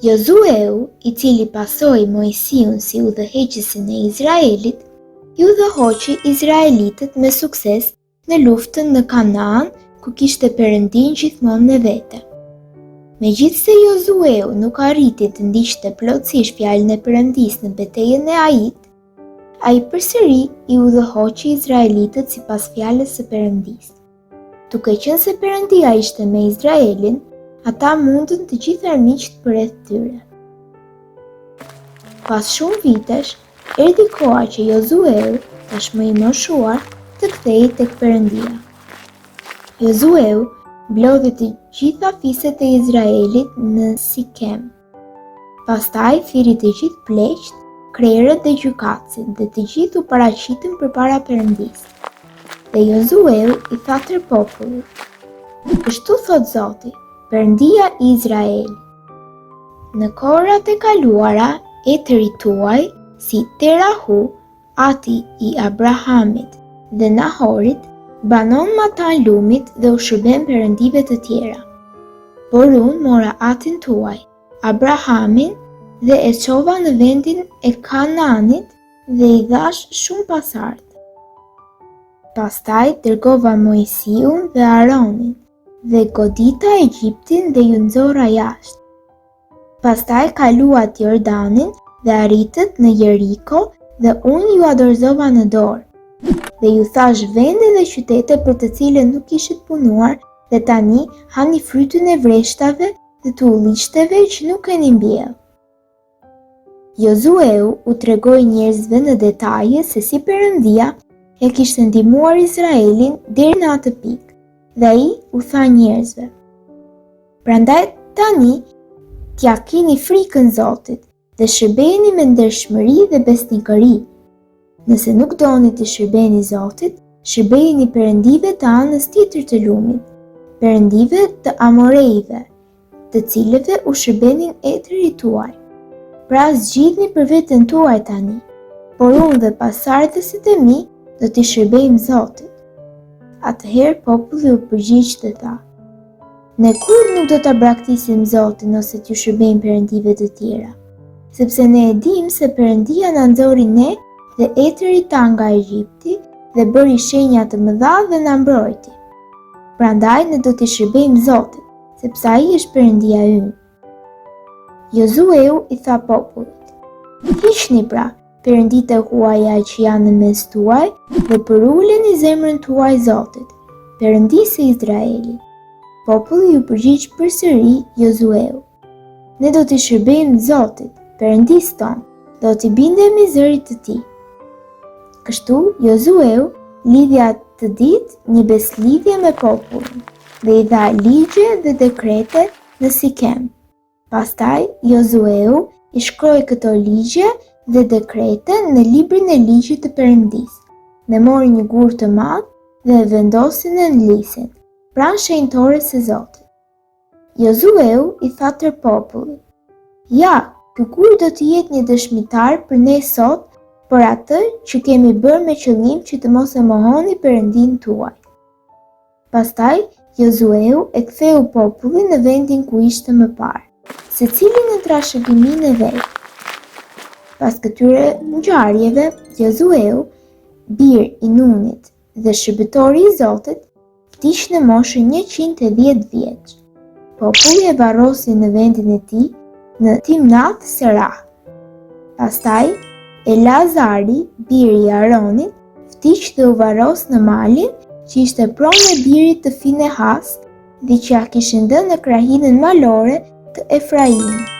Jozueu, i cili pasoi Moisiun si udhëheqësin e Izraelit, i udhëhoqi izraelitët me sukses në luftën në Kanaan, ku kishte Perëndinë gjithmonë me vete. Megjithëse Jozueu nuk arriti të ndiqte plotësisht fjalën e Perëndisë në betejën e Ait, ai përsëri i udhëhoqi izraelitët sipas fjalës së Perëndisë. Duke qenë se Perëndia ishte me Izraelin, ata mundën të gjithë armiqtë përreth tyre. Pas shumë vitesh, erdhi koha që Jozueu, tashmë i moshuar, të kthehej tek Perëndia. Jozueu mblodhi të gjitha fiset e Izraelit në Sikem. Pastaj thirri të gjithë pleqtë, krerët dhe gjykatësit dhe të gjithë u paraqitën përpara Perëndisë. Dhe Jozueu i tha tërë popullit: Kështu thotë Zoti, Perëndia i Izraelit. Në kohërat e kaluara, etërit tuaj, si Terahu, ati i Abrahamit dhe Nahorit, banon matanë lumit dhe u shërben perëndive të tjera. Por unë mora atin tuaj, Abrahamin, dhe e çova në vendin e Kanaanit dhe i dhashë shumë pasardhës. Pastaj dërgova Moisiun dhe Aaronin dhe godita Egjiptin dhe ju nxora jashtë. Pastaj kaluat Jordanin dhe arritët në Jeriko dhe unë jua dorëzova në dorë. Dhe ju dhashë vende dhe qytete për të cilët nuk kishit punuar dhe tani hani frytin e vreshtave dhe të ullishteve që nuk keni mbjellë. Jozueu u tregoi njerëzve në detaje se si Perëndia e kishte ndihmuar Izraelin deri në atë pikë, dhe ai u tha njerëzve: Prandaj tani t'ia kini frikën Zotit dhe shërbejini me ndershmëri dhe besnikëri. Nëse nuk doni t'i shërbeni Zotit, shërbejini perëndive të anës tjetër të lumit, perëndive të Amorejve, të cilëve u shërbenin etërit tuaj. Pra zgjidhni për veten tuaj tani, por unë dhe pasardhësit e mi do t'i shërbejmë Zotit. Atëherë populli u përgjigj dhe tha: Ne kurrë nuk do ta braktisim Zotin ose t'u shërbejmë perëndive të tjera, sepse ne e dimë se Perëndia na nxori ne dhe etërit tanë nga Egjipti dhe bëri shenja të mëdha dhe na mbrojti. Prandaj ne do t'i shërbejmë Zotit, sepse ai është Perëndia ynë. Jozueu i tha popullit: Hiqni pra perënditë e huaja që janë në mes tuaj dhe përuleni zemrën tuaj Zotit, Perëndisë së Izraelit. Populli iu përgjigj përsëri Jozueut: Ne do t'i shërbejmë Zotit, Perëndisë tonë, do t'i bindemi zërit të tij. Kështu, Jozueu lidhi atë ditë një besëlidhje me popullin dhe i dha ligje dhe dekrete në Sikem. Pastaj Jozueu i shkroi këto ligje dhe dekrete në librin e ligjit të Perëndisë dhe mori një gur të madh dhe e vendosi nën lisin, pranë shenjtores së Zotit. Jozueu i tha tërë popullit, Ja, ky gur do të jetë një dëshmitar për ne sot për atë që kemi bërë me qëllim që të mos e mohoni Perëndinë tuaj. Pastaj Jozueu e ktheu popullin në vendin ku ishte më parë, secili në trashëgiminë e vet. Pas këtyre ngjarjeve, Jozueu, bir i Nunit dhe shërbëtori i Zotit, vdiq në moshën 110 vjeç. Populli e varrosi në vendin e tij në Timnath Serah. Pastaj, Eleazari, biri i Aronit, vdiq dhe u varros në malin që ishte pronë e birit të Finehas dhe që ia kishin dhënë në krahinën malore të Efraimit.